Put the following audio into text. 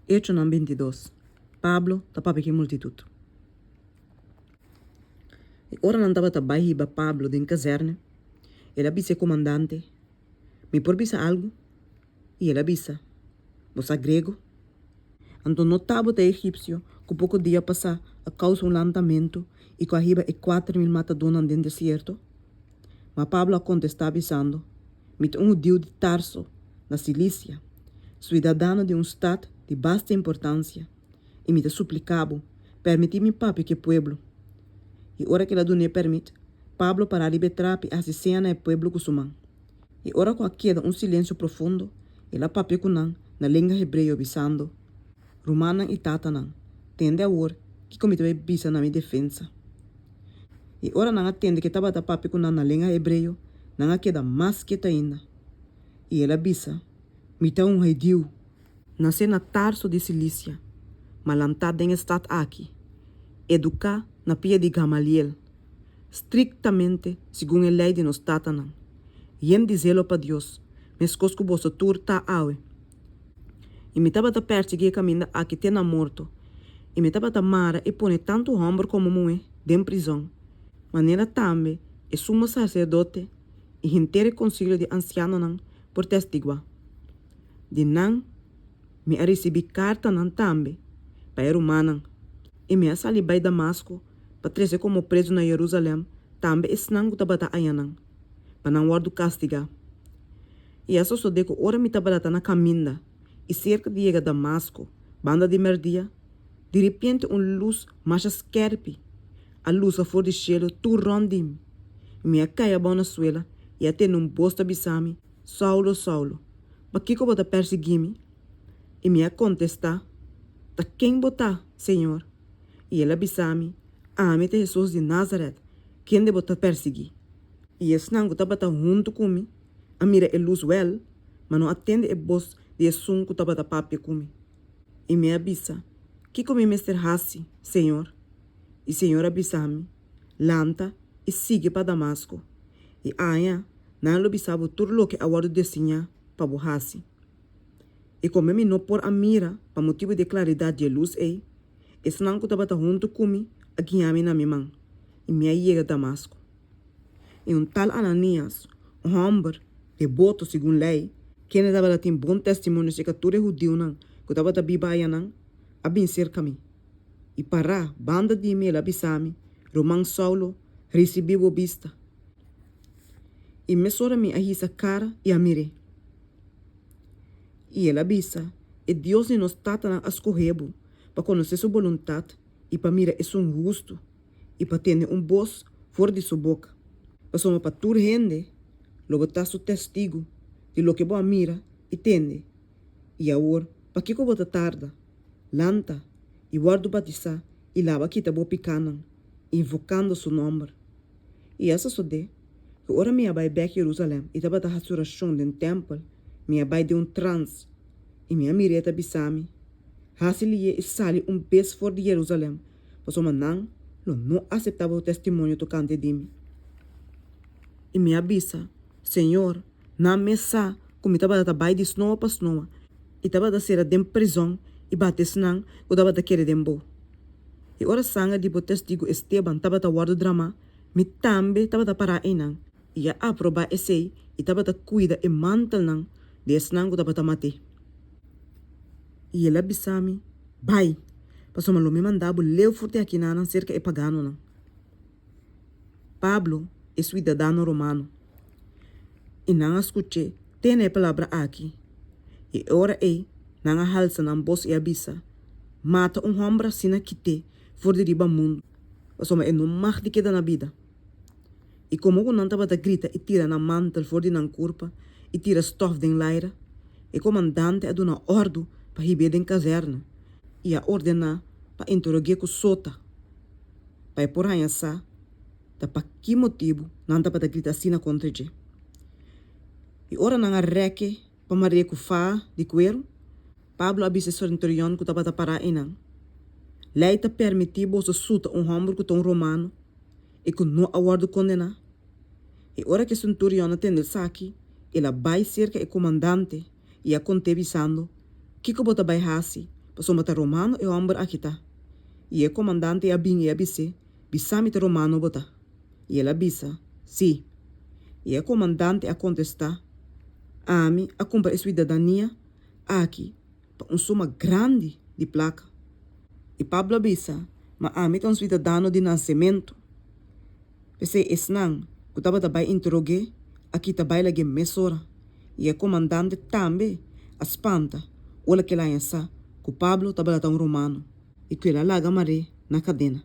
Echonan 22, Pablo ta papia ku e multitut. I ora nan tabata bai hiba Pablo den kazèrne, el a bisa e komandante, Mi por bisa algu? I el a bisa, Bo sa grego? Anto no ta bo ta e egipsio ku poko dia pasá a kousa un lantamentu i ku a hiba e 4000 matadónan den desierto? Ma Pablo a kontestá bisando, Mi ta un hudiu di Tarso, na Silisia, suidadano di un stat di basta importansia, i mi ta supliká bo, pèrmití mi papia ku e pueblo. I ora ku el a dun'é pèrmit, Pablo pará riba e trapi i hasi seña na e pueblo ku su man. I ora ku a keda un silensio profundo, el a papia ku nan na lenga hebreo, bisando, Rumannan i tatanan, tende awor kiko mi ta bai bisa na mi defensa. I ora nan a tende ku e tabata papia ku nan na lenga hebreo, nan a keda mas ketu ainda. I el a bisa, Mi ta un hudiu, nasé na Tarso di Silisia, ma lantá den e stat aki, eduká na pia di Gamaliel, striktamente segun e lei di nos tatanan, yen di zelo pa Dios, meskos ku boso tur ta awe. I mi tabata pèrsiguí e kaminda aki te na morto, i mi tabata mara i pone tantu hòmber komo muhé den prizòn, manera tambe e sumo saserdote i henter e konsilio di ansianonan por testiguá. Di nan mi a risibí kartanan tambe pa e rumannan, i mi a sali bai Damasko pa trese komo prezu na Yerusalèm tambe esnan ku tabata ayanan, pa nan wòrdu kastigá. I a sosodé ku ora mi tabata na kaminda i serka di yega Damasko banda di mèrdia, diripiente un lus masha skèrpi a lusa for di shelu tur rònt di mi. I mi a kai abou na suela i a tende un bos ta bisa mi, Saulo, Saulo, pakiko bo ta pèrsiguí mi? I mi a kontestá, Ta ken bo ta, Señor? I el a bisa mi, Ami ta Hesus di Názarèt, kende bo ta pèrsiguí. I esnan ku tabata huntu ku mi a mira e lus wèl, ma no a tende e bos di esun ku tabata papia ku mi. I mi a bisa, Kiko mi mester hasi, Señor? I Señor a bisa mi, Lanta i sigui pa Damasko, i aña nan lo bisa bo tur loke a wòrdu desiñá pa bo hasi. I kome mi no por a mira pa motibu di e klaridat di e lus ei, esnan ku tabata huntu ku mi a guia mi na mi man, i mi a yega Damasko. I un tal Ananías, un hòmber deboto segun lei, kende tabata tin bon testimonio serka tur e hudiunan ku tabata biba ayanan, a bin serka mi. I pará banda di mi el a bisa mi, Ruman Saulo, risibí bo bista. I mesora mi a hisa kara i a mir'é. I el a bisa, E Dios di nos tatanan a skohé bo pa konosé su boluntat i pa mira esun hustu i pa tende un bos for di su boka, pasobra pa tur hende lo bo ta su testigu di loke bo a mira i tende. I awor, pakiko bo ta tarda? Lanta i wòrdu batisá i laba kita bo pikánan, invokando su nòmber. I a sosodé ku ora mi a bai bèk Yerusalèm i tabata hasi orashon den tèmpel, mi a bai den un trans, i mi a mir'é ta bisa mi, Hasi lié i sali un bes for di Yerusalèm, pasobra nan lo no aseptá bo testimonio tokante di mi. I mi a bisa, Señor, nan mes sa ku mi tabata ta bai di snoa pa snoa i tabata sera den prizòn i bati esnan ku tabata kere den bo. I ora sanger di bo testigu Esteban tabata wòrdu dramá, mi tambe tabata pará einan i a aprobá esei i tabata kuida e mantelnan di esnan ku tabata mat'é. I el a bisa mi, Bai, pasobra lo mi manda bo leu for di akinanan serka e paganonan. Pablo, e suidadano romano. I nan a skuch'é te na e palabra aki. I e ora ei nan a halsa nan bos i a bisa, Mata un hòmber asina kit'é for di riba mundu, pasobra e no mag di keda na bida. I komo ku nan tabata grita i tira nan mantel for di nan kurpa i tira stòf den laira, e komandante a duna òrdu pa hib'é den kazèrna i a ordená pa interog'é ku sota, pa e por haña sa ta pa ki motibu nan tabata grita asina kontra dje. I ora nan a rèk'é pa mar'é ku faha di kueru, Pablo a bisa e senturion ku tabata pará einan, Lei ta permití boso suta un hòmber ku ta un romano i ku no a wòrdu kondená? I ora ku e senturion a tende esaki, el a bai serka e komandante i a kont'é bisando, Kiko bo ta bai hasi? Pasobra ta romano e hòmber aki ta. I e komandante a bin i a bis'é, Bisa mi ta romano bo ta? I el a bisa, Sí. I e komandante a kontestá, Ami a kumpra e suidadania aki pa un suma grandi di plaka. I Pablo a bisa, Ma ami ta un suidadano di nasementu. P'esei esnan ku tabata bai interog'é a kita bai lag'é mesora, i e komandante tambe a spanta ora ku el a haña sa ku Pablo tabata un romano i ku el a laga mar'é na kadena.